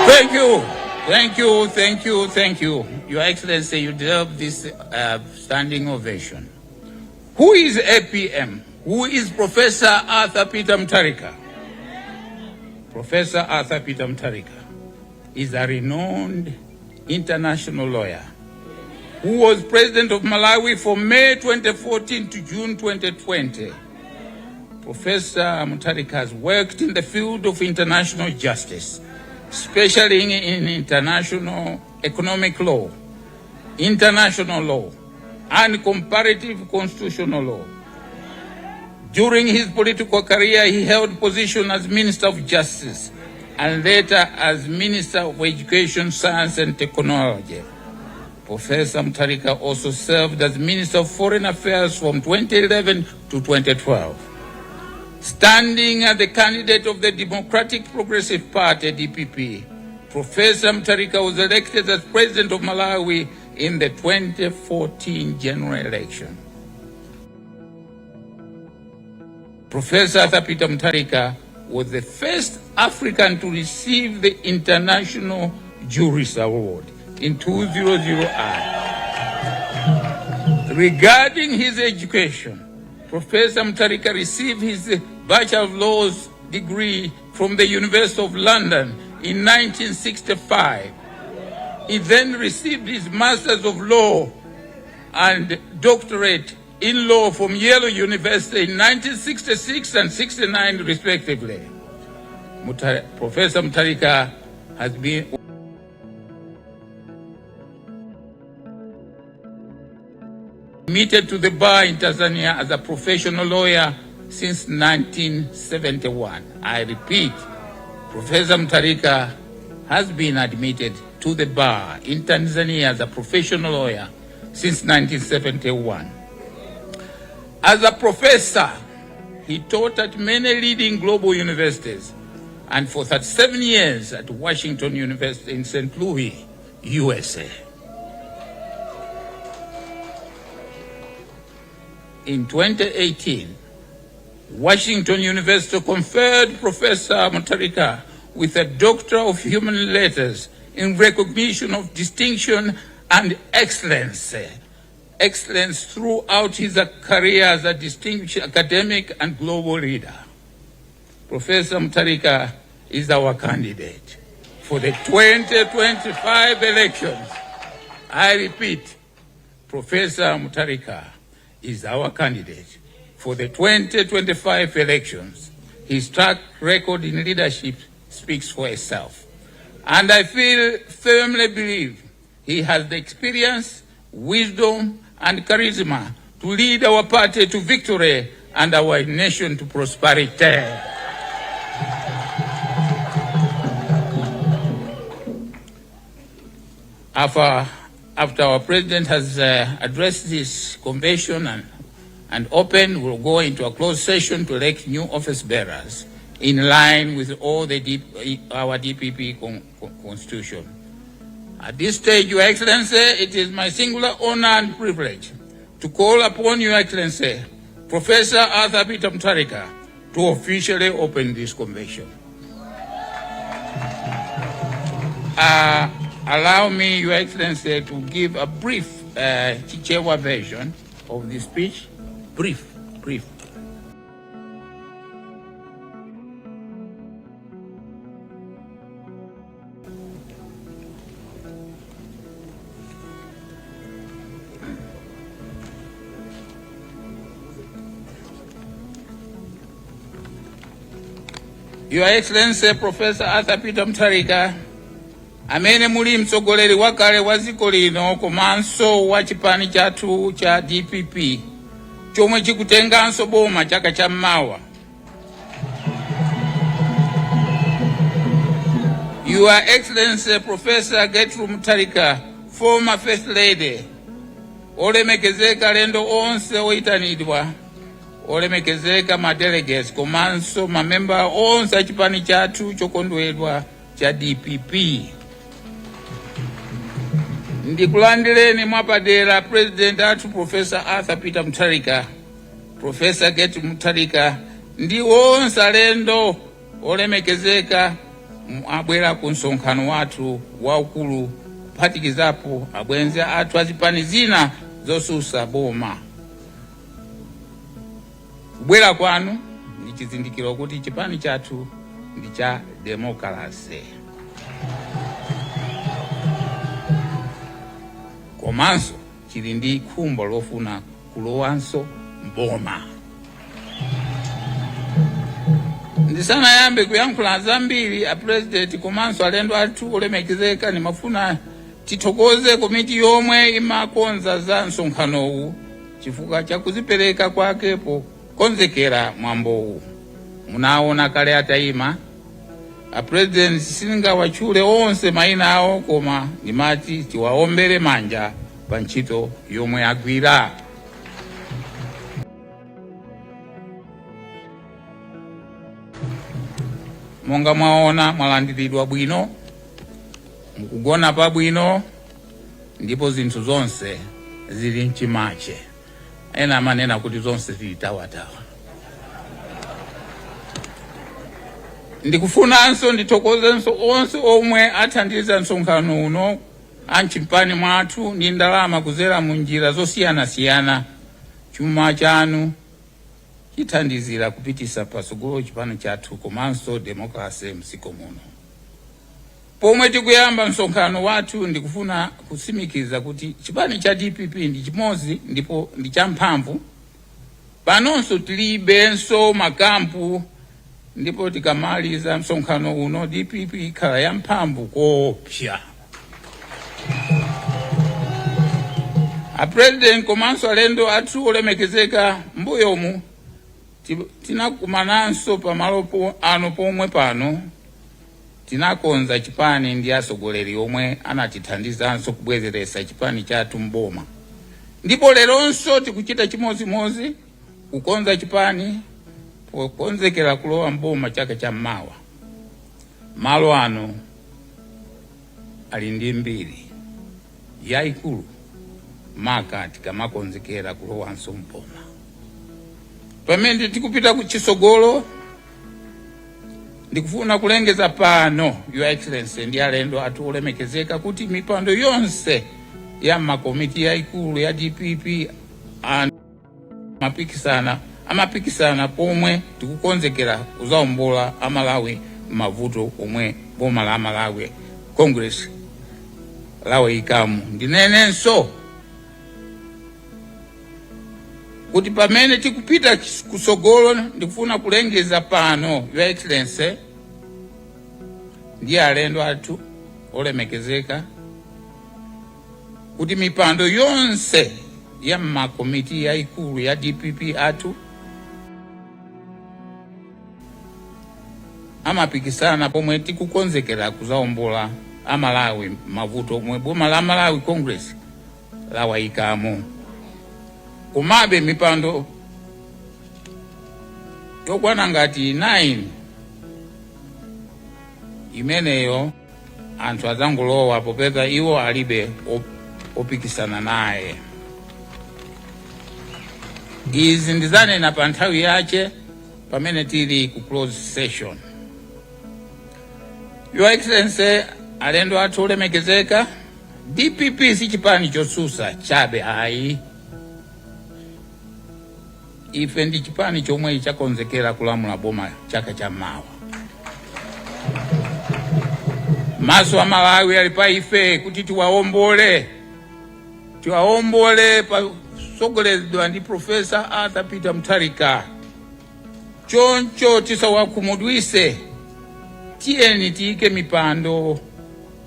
Thank you. Thank you, thank you, thank you. Your Excellency, you deserve this standing ovation. Who is APM? Who is Professor Arthur Peter Mutharika? Professor Arthur Peter Mutharika is a renowned international lawyer who was president of Malawi from May 2014 to June 2020. Professor Mutharika has worked in the field of international justice, especially in international economic law, international law, and comparative constitutional law. During his political career, he held position as Minister of Justice and later as Minister of Education, Science and Technology. Professor Mutharika also served as Minister of Foreign Affairs from 2011 to 2012. Standing as the candidate of the Democratic Progressive Party, DPP, Professor Mutharika was elected as President of Malawi in the 2014 general election. Professor Arthur Peter Mutharika was the first African to receive the International Jurist Award in 2008. Regarding his education, Professor Mutharika received his Bachelor of Laws degree from the University of London in 1965. He then received his Masters of Law and doctorate in law from Yale University in 1966 and 69 respectively. Professor Mutharika has been admitted to the bar in Tanzania as a professional lawyer since 1971. I repeat, Professor Mutharika has been admitted to the bar in Tanzania as a professional lawyer since 1971. As a professor, he taught at many leading global universities and for 37 years at Washington University in St. Louis, USA. In 2018, Washington University conferred Professor Mutharika with a Doctor of Human Letters in recognition of distinction and excellence throughout his career as a distinguished academic and global leader. Professor Mutharika is our candidate for the 2025 elections. I repeat, Professor Mutharika is our candidate for the 2025 elections. His track record in leadership speaks for itself. And I feel firmly believe he has the experience, wisdom, and charisma to lead our party to victory and our nation to prosperity. After our president has addressed this convention and open, we'll go into a closed session to elect new office bearers in line with all the our DPP constitution. At this stage, Your Excellency, it is my singular honor and privilege to call upon Your Excellency, Professor Arthur Peter Mutharika, to officially open this convention. Allow me, Your Excellency, to give a brief Chichewa version of the speech. Brief, brief. Your Excellency Professor Arthur Peter Mutharika, amene muli mtsogoleri wakale wa dziko lino komanso wa chipani chathu cha DPP chomwe chikutenganso boma chaka cha mmawa. Your Excellency Professor Gertrude Mutharika, former First Lady, olemekezeka alendo onse oyitanidwa, olemekezeka ma delegates komanso mamemba onse a chipani chathu chokondedwa cha DPP. Ndikulandireni mwapadera President athu Professor Arthur Peter Mutharika, Professor Gertrude Mutharika ndi onse alendo olemekezeka. Abwera ku msonkhano wathu waukulu, kuphatikizapo abwenzi athu azipani zina zosusa boma. Kubwera kwanu ndi chizindikiro kuti chipani chathu ndi cha demokalase, komanso chili ndi khumbo lofuna kulowanso mboma. Ndisanayambe kuyankhula zambiri, a President komanso alendo athu olemekezeka, ndimafuna tithokoze komiti yomwe imakonza za msonkhanowu chifukwa cha kuzipereka kwake pokonzekera mwambowu. Munaona kale atayima a President. Sindingawatchule onse mayina awo, koma ndimati tiwaombere manja pa ntchito yomwe agwira. Monga mwaona, mwalandiridwa bwino, mukugona pabwino, ndipo zinthu zonse zili mchimache. Ena amanena kuti zonse zili tawatawa. Ndikufunanso ndithokozenso onse omwe athandiza msonkhano uno amchipani mwathu ndi ndalama kuzera mu njira zosiyanasiyana. Chuma chanu chithandizira kupitisa patsogolo chipani chathu komanso demokrasi mdziko muno. Pomwe tikuyamba msonkhano wathu, ndikufuna kutsimikiza kuti chipani cha DPP ndi chimodzi ndipo ndi champhamvu. Panonso tilibenso makampu, ndipo tikamaliza msonkhano uno DPP ikhala yamphamvu koopsa. A President komanso alendo athu olemekezeka, mbuyomu tinakumananso pamalo ano pomwe pano tinakonza chipani ndi atsogoleri omwe anatithandizanso kubwezeretsa chipani chathu mboma, ndipo leronso tikuchita chimodzimodzi, kukonza chipani pokonzekera kulowa mboma chaka cha mmawa. Malo ano ali ndi mbiri yayikulu, maka tikamakonzekera kulowanso mboma. Pamene tikupita kuchisogolo, ndikufuna kulengeza pano, Your Excellency ndi alendo athu olemekezeka, kuti mipando yonse ya makomiti yayikulu ya DPP amapikisana pomwe tikukonzekera kuzaombola Amalawi mavuto omwe boma la Malawi Congress lawayikamo. Ndinenenso kuti pamene tikupita kusogolo, ndikufuna kulengeza pano, Your Excellency ndi alendo athu olemekezeka, kuti mipando yonse ya makomiti yayikulu ya DPP athu amapikisana pomwe tikukonzekera kuzaombola Amalawi mavuto omwe boma la Malawi Congress lawayikamo. Komabe mipando yokwana ngati 9 imeneyo anthu adzangolowa popeza iwo alibe opikisana naye. Izi ndizanena pa nthawi yache pamene tili ku close session. Your Excellency, alendo athu olemekezeka, DPP si chipani chosusa chabe ayi. Ife ndi chipani chomwe chakonzekera kulamula boma chaka cha mawa. Maso a Malawi ali pa ife kuti tiwaombole, tiwaombole pasogoleredwa ndi Professor Arthur Peter Mutharika. Choncho tisawakhumudwise. Tiyeni tiyike mipando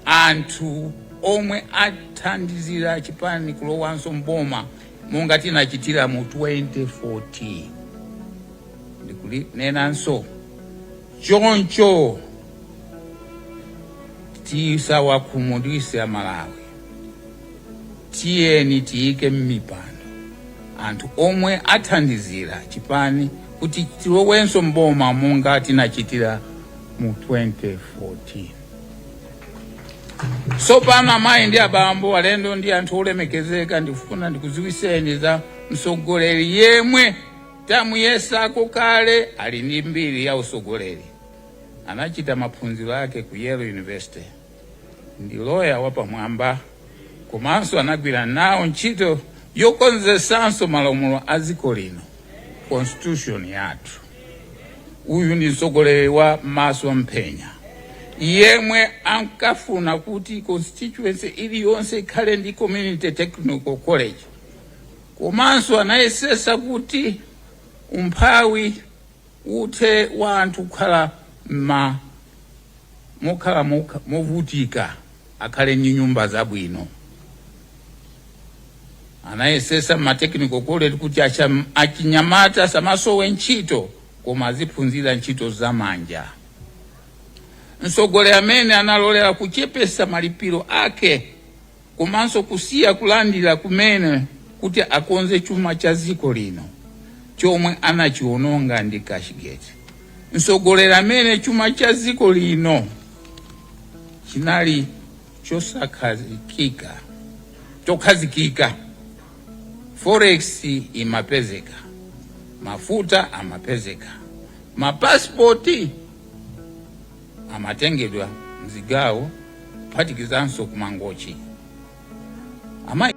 anthu omwe athandizira chipani kulowanso mboma monga tinachitira mu 2014. Ndikunenanso, choncho tisawakhumudwise Amalawi. Tiyeni tiyike mmipando anthu omwe athandizira chipani kuti tilowenso mboma monga tinachitira mu 2014. Tsopano, amayi ndi abambo, alendo ndi anthu olemekezeka, ndikufuna ndikudziwiseni za mtsogoleri yemwe tamuyesako kale, ali ndi mbiri ya usogoleri. Anachita maphunziro ake ku Yale University. Ndi loya wapamwamba, komanso anagwira nawo ntchito yokonzesanso malamulo a dziko lino, constitution yathu. Uyu ndi mtsogoleri wa masomphenya yemwe ankafuna kuti constituency iliyonse ikhale ndi community technical college, komanso anayesesa kuti umphawi uthe wa anthu kukhala ma mokhala movutika akhale ndi nyumba zabwino. Anayesesa ma technical college kuti achinyamata asamasowe ntchito, koma aziphunzira ntchito zamanja. Mtsogoleri amene analolera kuchepesa malipiro ake komanso kusiya kulandira kumene kuti akonze chuma cha dziko lino chomwe anachiononga ndi Cashgate. Mtsogoleri amene chuma cha dziko lino chinali chosakhazikika, chokhazikika, forex imapezeka, mafuta amapezeka, mapasipoti amatengedwa mzigawo kuphatikizanso kumangochi. Amayi,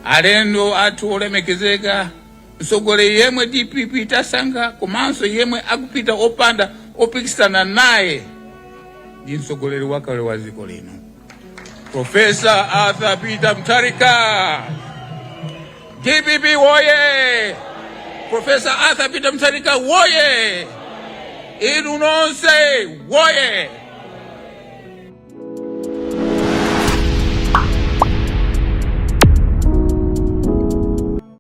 alendo athu olemekezeka, mtsogoleri yemwe DPP tasankha komanso yemwe akupita opanda opikisana naye ndi mtsogoleri wakale wa dziko lino, Professor Arthur Peter Mutharika. DPP woye! Professor Arthur Peter Mutharika woye! Inu nonse woye!